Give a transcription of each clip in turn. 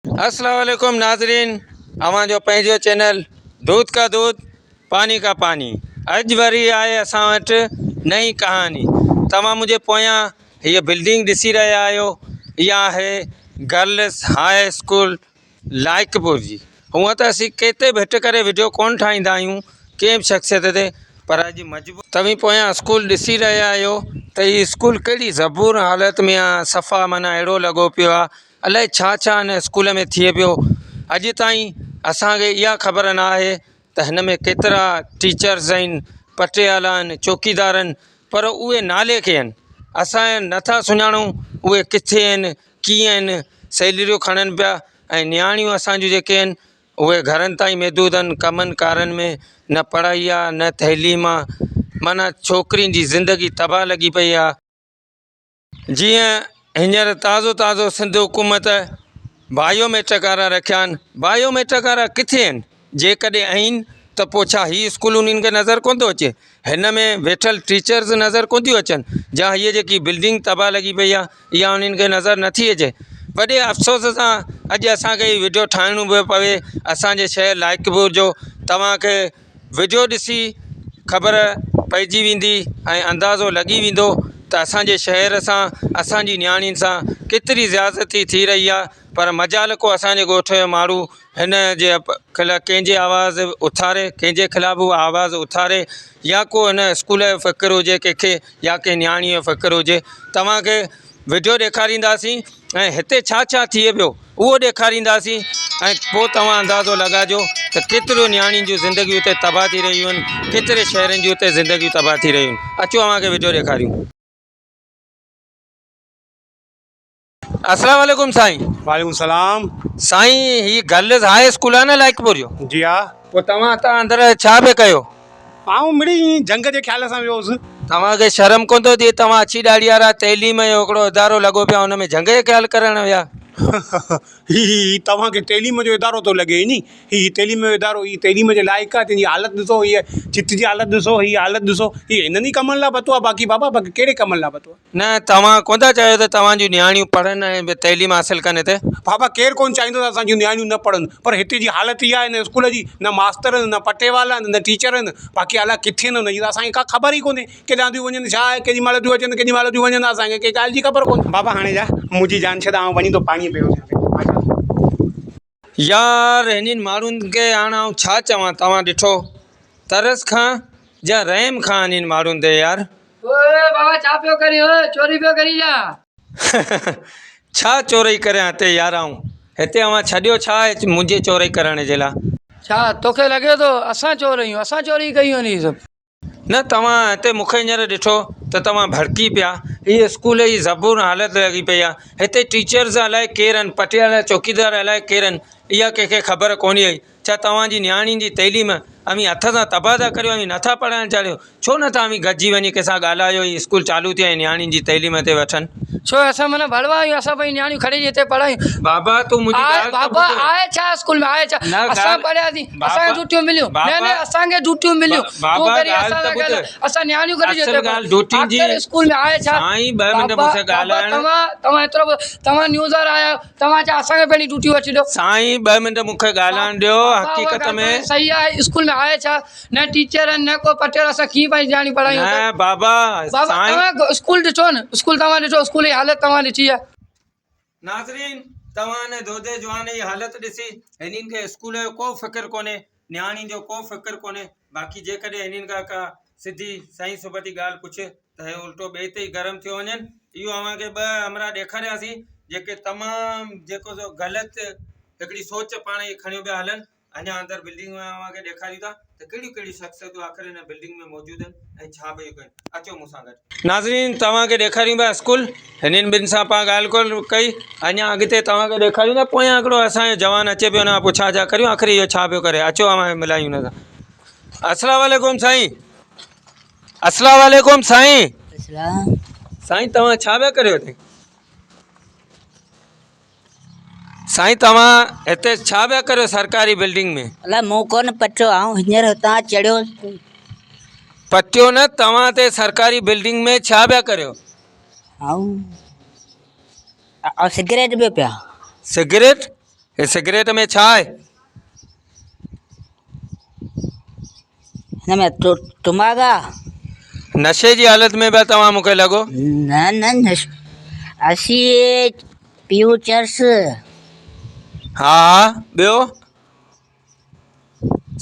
السلام عليڪم ناظرين اوهان جو پنهنجو چينل دودھ کا دودھ پاني کا پاني اڄ وري آهي اسان وٽ نئين ڪهاڻي توهان منهنجي پويان هيء بلڊنگ ڏسي رهيا آهيو اها آهي گرلس هاء اسڪول لائقپور جي هونء ته اسين ڪنهن تي به هٽ ڪري وڊيو ڪونه ٺاهيندا آهيون ڪنهن به شخصيت تي پر اڄ مجبور توهين پويان اسڪول ڏسي رهيا آهيو ته هي اسڪول ڪهڙي زبون حالت ۾ آهي صفا معنيٰ اهڙو لڳو پيو آهي الائي ڇا ڇا هن اسڪول ۾ ٿئي پيو اڄ تائين اسانکي اها خبر نه آهي ته هن ۾ ڪيترا ٽيچرس آهن پٽيوالا آهن چوڪيدار آهن پر اهي نالي کي آهن اسان نٿا سڃاڻون اهي ڪٿي آهن ڪيئن آهن سيلريون کڻن پيا ۽ نياڻيون اسانجون جيڪي آهن اهي گهرن تائين محدود آهن ڪمن ڪارن ۾ نه پڙهائي آهي نه تعليم آهي معنيٰ ڇوڪرين جي زندگي تباهه لڳي پئي آهي. جيئن هينئر تازو تازو سنڌ حڪومت بايو ميٽرڪ وارا رکيا آهن بايو ميٽرڪ وارا ڪٿي آهن جيڪڏهن آهن ته پوء ڇا هي اسڪول انهن کي نظر ڪونه ٿو اچي هن ۾ ويٺل ٽيچرز نظر ڪونه ٿيون اچن جا هيء جيڪي بلڊنگ تباهه لڳي پئي آهي اها انهن کي نظر نٿي اچي وڏي افسوس سان اڄ اسانکي هي وڊيو ٺاهڻو پيو پوي اسانجي شهر لائق پور جو توهانکي وڊيو ڏسي خبر پئجي ويندي ۽ اندازو لڳي ويندو ته اسان جي شهر سان اسان جي نياڻين سان ڪيتري زيادتي ٿي رهي آهي پر مجال ڪو اسان جي ڳوٺ جو ماڻهو هن جي خلاف ڪنهن جي آواز اٿاري ڪنهن جي خلاف هو آواز اٿاري يا ڪو هن اسڪول جو فڪر هجي ڪنهن کي يا ڪنهن نياڻي جو فڪر هجي توهان کي وڊيو ڏيکارينداسين ۽ هتي ڇا ڇا ٿئي پيو اهو ڏيکارينداسين ۽ پوء توهان اندازو لڳائجو ته ڪيتريون نياڻين جون زندگيون هتي تباهه ٿي رهيون آهن ڪيتري شهرين جون هتي زندگيون تباهه ٿي رهيون آهن اچو اوهان کي وڊيو ڏيکاريون. السلام عليڪم سائين. وعليڪم السلام. سائين هي گرلز هاء اسڪول آهي نه لائقپور جو. جي ها. پوء توهان هتان اندر ڇا پئي ڪيو؟ آئون مڙئي ائين جهنگ جي خيال سان ويو هوس. توهان کي شرم ڪونه ٿو ٿئي توهان اڇي ڏاڙهي وارا تعليم جو هڪڙو ادارو لڳو پيو آهي ان ۾ جهنگ جو خيال ڪرڻ ويا. هي هي هي توهان کي تعليم جو ادارو ٿو لڳي ني هي هي تعليم جو ادارو هي تعليم جي لائق آهي تنهن جي حالت ڏسو هيء ڇت جي حالت ڏسو هي حالت ڏسو هي هنن ئي ڪمن لاء پتو آهي باقي بابا باقي ڪهڙي ڪمن لاء پتو آهي. نه توهان ڪونه ٿا چاهيو ته توهان جون نياڻيون پڙهن ۽ تعليم حاصل ڪن هتي؟ بابا ڪير ڪونه چاهيندو ته اسان جون نياڻيون نه پڙهن پر هتي جي حالت اها آهي هن اسڪول جي نه ماستر آهن نه پٽيوالا آهن نه ٽيچر آهن باقي الاء ڪٿي آهن انهن جي ته اسان کي ڪا خبر ئي ڪونهي ڪيڏانهن ٿيون وڃن ڇا آهي ڪيڏي مهل ٿيون اچن ڪيڏي مهل ٿيون وڃن اسان کي ڪنهن ڳالهه جي خبر ڪونهي. بابا هاڻي جا منهنجي جان ڇڏ آئون وڃي ٿو پاڻي پيو اچان. يار هنن ماڻهن کي هاڻ آئون ڇا چوان توهان ڏٺو ترس کان جا رحم کان هنن ماڻهن تي يار. اوئي بابا ڇا پيو ڪرين اوئي چوري پيو ڪرين ڇا. ڇا چوري ڪريان هتي يار آئون هتي اوهان ڇڏيو ڇا آهي منهنجي چوري ڪرڻ جي لا. ڇا توکي لڳي ٿو اسان چور آهيون اسان چوري ڪيون آهن هي سڀ. نه توهان هتي مون کي هينئر ڏٺو ته توهان ڀڙڪي پيا. هي اسڪول جي زبون حالت لڳي پئي آهي. هتي ٽيچرز الائي ڪير آهن، پٽيالا چوڪيدار الائي ڪير آهن، اها ڪنهن کي خبر ڪونهي هئي. ڇا توهان جي نياڻين جي تعليم اوهين هٿ سان تباهه ٿا ڪريو، اوهين نٿا پڙهائڻ چاهيو، ڇو نٿا اوهين گڏجي وڃي ڪنهن سان ڳالهايو هي اسڪول چالو ٿئي ۽ نياڻين جي تعليم هتي وٺن. ڇو اسان معنيٰ ڀڙوا آهيون اسان پنهنجي نياڻيون کڻي هتي پڙهايون. بابا تون منهنجي ڳالهه ته بابا ٻڌ. آهي ڇا اسڪول ۾ آهي ڇا نه اسان ڳالهه پڙهياسين اسان کي ڊيوٽيون مليون نه نه اسان کي ڊيوٽيون مليون تون بابا وري ڳالهه اسان ته سان ٻڌ. ڳالهاء اسان نياڻيون کڻي اصل هتي ڳالهه ڊيوٽين جي آخر اسڪول ۾ آهي ڇا سائين ٻه منٽ بابا مون سان بابا ڳالهائڻ توهان توهان ايترو توهان نيوز وارا آهيو توهان ڇا اسان کي پهرين ڊيوٽيون وٺي ڏيو. سائين ٻه منٽ مون کي ڳالهائڻ ڏيو بابا اها حقيقت ڳالهه ۾. توهان جي صحيح آهي اسڪول ۾ آهي ڇا نه ٽيچر آهن نه ڪو پٽيل اسان ڪيئن پنهنجي نياڻيون پڙهايون نه بابا بابا سائين. توهان اسڪول ڏٺو نه اسڪول توهان ڏٺو اسڪول جي حالت توهان ڏٺي آهي. ناظرين توهان هن دودي جوان جي حالت ڏسي هنن کي اسڪول جو ڪو فڪر ڪونهي نياڻين جو ڪو فڪر ڪونهي باقي جيڪڏهن هنن کان ڪا سڌي صحيح سبتي ڳالهه پڇي ته هي الٽو ٻئي تي ئي گرم ٿيو وڃن اهو اوهان کي ٻه همراهه ڏيکارياسين جيڪي تمام جيڪو سو غلط هڪڙي سوچ پاڻ ئي کڻيو پيا هلن اڃا اندر بلڊنگ ۾ اوهان کي ڏيکاريون ٿا ته ڪهڙيون ڪهڙيون شخصيتون آخر هن بلڊنگ ۾ موجود آهن ۽ ڇا پيون ڪن اچو مون سان گڏ. ناظرين توهان کي ڏيکاريون پيا اسڪول هنن ٻن سان پاڻ ڳالهه ڪونه ڪئي اڃا اڳتي توهان کي ڏيکاريون ٿا پويان هڪڙو اسان جو جوان اچي پيو هن کان پڇا ڇا ڪريون آخر اهو ڇا پيو ڪري اچو اوهان کي ملايون هن سان السلام عليڪم سائين السلام عليڪم سائين سائين توهان ڇا پيا ڪريو هتي سائين توهان هتي ڇا پيا ڪريو سرڪاري بلڊنگ ۾. الا مون ڪونه پٽيو آئون هينئر هتان چڙهيو هوس. پٽيو نه توهان هتي سرڪاري بلڊنگ ۾ ڇا پيا ڪريو. آئون آئون سگريٽ پيو پيان. سگريٽ؟ هي سگريٽ ۾ ڇا آهي؟ هن ۾ تماڪ آ. نشي جي حالت ۾ پيا توهان مون کي لڳو. نه نه نش اسين پيئون چرس. ها ها ٻيو؟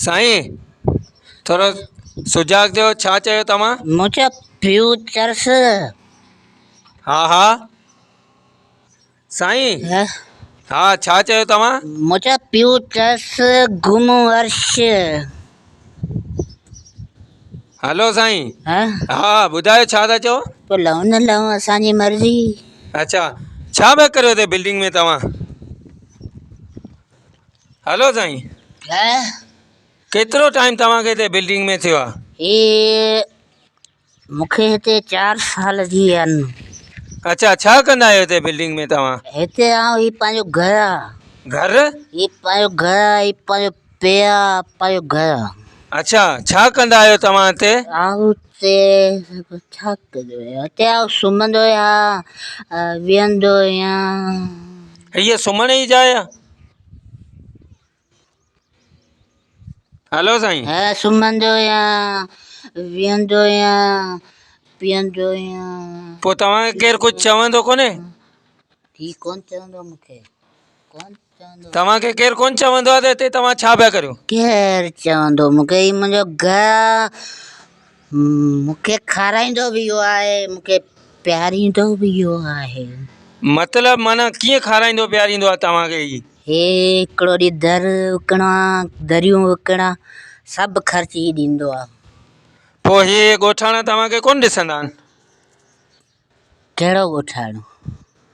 سائين ٿورو سجاڳ ٿيو ڇا چيو توهان؟ مون چيو پيئون چرس. ها ها سائين ها ڇا چيو توهان؟ مون چيو پيئون چرس گهمون عرش. هلو سائين ها ٻڌايو ڇا ٿا چئو؟ پوء لهون نه لهون اسان جي مرضي. اڇا ڇا پيا ڪريو هتي بلڊنگ ۾ توهان؟ هلو سائين ڪيترو ٽائيم توهان کي هتي بلڊنگ ۾ ٿيو آهي؟ هي مون کي هتي چار سال ٿي ويا آهن. اڇا ڇا ڪندا آهيو هتي بلڊنگ ۾ توهان؟ هتي آئون هي پنهنجو گهر آ. گهر؟ هي پنهنجو گهر آ هي پنهنجو پيء آ پنهنجو گهر آ. اڇا ڇا ڪندا آهيو توهان هتي؟ آئون هتي ڇا ڪندو آهيان هتي آئون سمهندو آهيان ويهندو آهيان. هيء سمهڻ جي جاء آ؟ هلو سائين. ها سمهندو آهيان، ويهندو آهيان، پيئندو آهيان. پوء توهان کي ڪير ڪجهه چوندو ڪونهي؟ هي ڪونه چوندو مون کي، ڪونه چوندو. توهان کي ڪير ڪونه چوندو آهي ته هتي توهان ڇا پيا ڪريو؟ ڪير چوندو مون کي، هي منهنجو گهر آهي، مون کي کارائيندو به اهو آهي، مون کي پياريندو به اهو آهي. مطلب معنيٰ ڪيئن کارائيندو پياريندو آهي توهان کي هي؟ هي هڪڙو ڏينهن در وڪڻا، دريون وڪڻا، سڀ خرچ هي ڏيندو آ. پوء هي ڳوٺاڻا توهان کي ڪونه ڏسندا آهن؟ ڪهڙو ڳوٺاڻو؟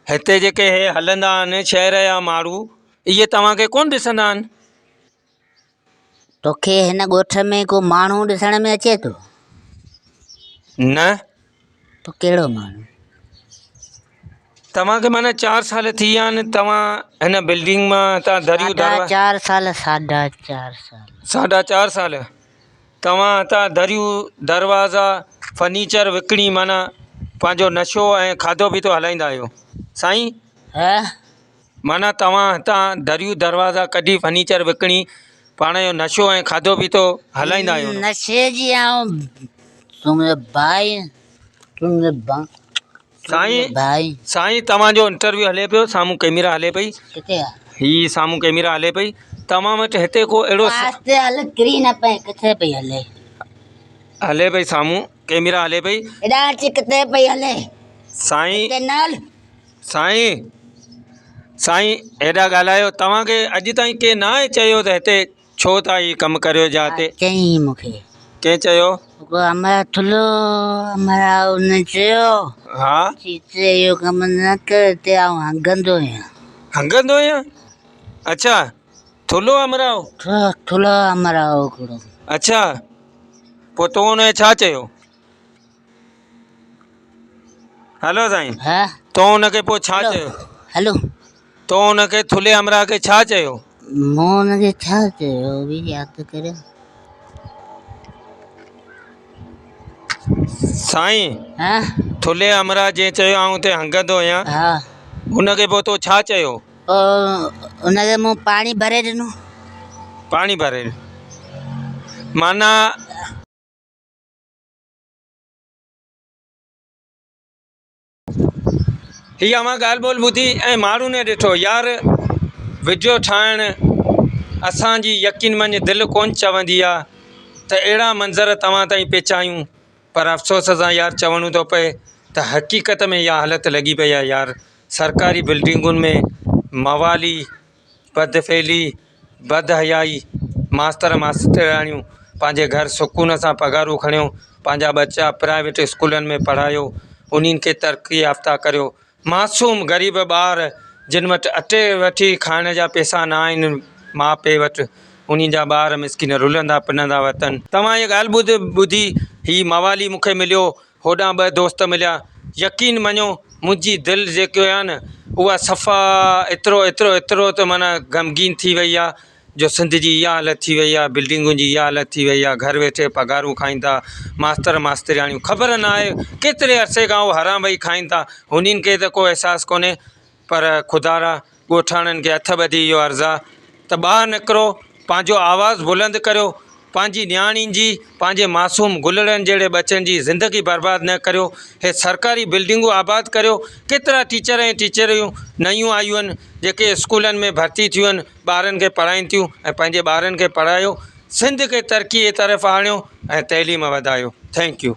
هتي جيڪي هي هلندا آهن شهر جا ماڻهو، اهي توهان کي ڪونه ڏسندا آهن؟ توکي هن ڳوٺ ۾ ڪو ماڻهو ڏسڻ ۾ اچي ٿو؟ نه. پوء ڪهڙو ماڻهو؟ توهان کي معنيٰ چار سال ٿي ويا آهن توهان هن بلڊنگ مان هتان دريون ساڍا چار سال ساڍا چار سال. ساڍا چار سال توهان هتان دريون دروازا فرنيچر وڪڻي معنيٰ پنهنجو نشو ۽ کاڌو پيتو هلائيندا آهيو سائين؟ ها. معنيٰ توهان هتان دريون دروازا ڪڍي فرنيچر وڪڻي پاڻ جو نشو ۽ کاڌو پيتو هلائيندا آهيو. نشي جي آئون تون منهنجو ڀاء آهين تون منهنجو ڀاء سائين سائين توهان جو انٽرويو هلي پيو سامهون ڪيميرا هلي پئي ڪٿي آ هي سامهون ڪيميرا هلي پئي توهان وٽ هتي ڪو اهڙو آهستي هل ڪري نه پئي ڪٿي پئي هلي هلي پئي سامهون ڪيميرا هلي پئي هيڏانهن اچ ڪٿي پئي هلي سائين هتي نه هل سائين سائين هيڏا ڳالهايو توهان کي اڄ تائين ڪنهن ناهي چيو ته هتي ڇو ٿا هي ڪم ڪريو جا هتي چيائين مون کي. ڪنهن چيو؟ امرا ٿلهو امرا ان چيو. ها. چي اهو ڪم نه ڪر هتي آئون هنگندو آهيان. هنگندو آهيان؟ اڇا ٿلهو امرا هو؟ ٿلهو امرا هو هڪڙو. اڇا پوء تو ان کي ڇا چيو؟ هلو سائين. ها. تو ان کي پوء ڇا چيو؟ هلو. تو ان کي ٿلهي همراهه کي ڇا چيو؟ مون ان کي ڇا چيو به ياد ته ڪريو. سائين. ها. ٿلهي همراهه جنهن چيو آئون اتي هنگندو آهيان. ها. ان کي پوء تو ڇا چيو؟ پوء ان کي مون پاڻي ڀري ڏنو. پاڻي ڀري ڏنو. معنيٰ. هي اوهان ڳالهه ٻولهه ٻڌي ۽ ماڻهن ڏٺو يار وڊيو ٺاهڻ اسان جي يقين مڃ دل ڪونه چوندي آ ته اهڙا منظر توهان تائين پهچايون پر افسوس سان يار چوڻو ٿو پئي ته حقيقت ۾ اها حالت لڳي پئي آ يار سرڪاري بلڊنگن ۾ موالي بدفعلي، بدحيائي، ماستر ماسترياڻيون پنهنجي گهر سڪون سان پگهارون کڻيو پنهنجا ٻچا پرائيويٽ اسڪولن ۾ پڙهايو انهن کي ترقي يافته ڪريو معصوم غريب ٻار جن وٽ اٽي وٺي کائڻ جا پئسا نه آهن ماء پيء وٽ انهن جا ٻار مسڪين رلندا پنندا وتن. توهان هيء ڳالهه ٻڌ ٻڌي هي موالي مون کي مليو هوڏانهن ٻه دوست مليا. يقين مڃو منهنجي دل جيڪو آهي نه اها صفا ايترو ايترو ايترو ته معنيٰ غمگين ٿي وئي آهي جو سنڌ جي اها حالت ٿي وئي آهي بلڊنگن جي اها حالت ٿي وئي آهي گهر ويٺي پگهارون کائين ٿا ماستر ماسترياڻيون خبر نه آهي ڪيتري عرصي کان اهو حرام ويهي کائين ٿا هنن کي ته ڪو احساس ڪونهي پر خدارا ڳوٺاڻن کي هٿ ٻڌي اهو عرض آ ته ٻاهر نڪرو پنهنجو آواز بلند ڪريو پنهنجي نياڻين جي پنهنجي معصوم گلڙن جهڙي ٻچن جي زندگي برباد نه ڪريو هي سرڪاري بلڊنگون آباد ڪريو ڪيترا ٽيچر ۽ ٽيچريون نيون آيون آهن جيڪي اسڪولن ۾ ڀرتي ٿيون آهن ٻارن کي پڙهائين ٿيون ۽ پنهنجي ٻارن کي پڙهايو سنڌ کي ترقي جي طرف آڻيو ۽ تعليم وڌايو thank you.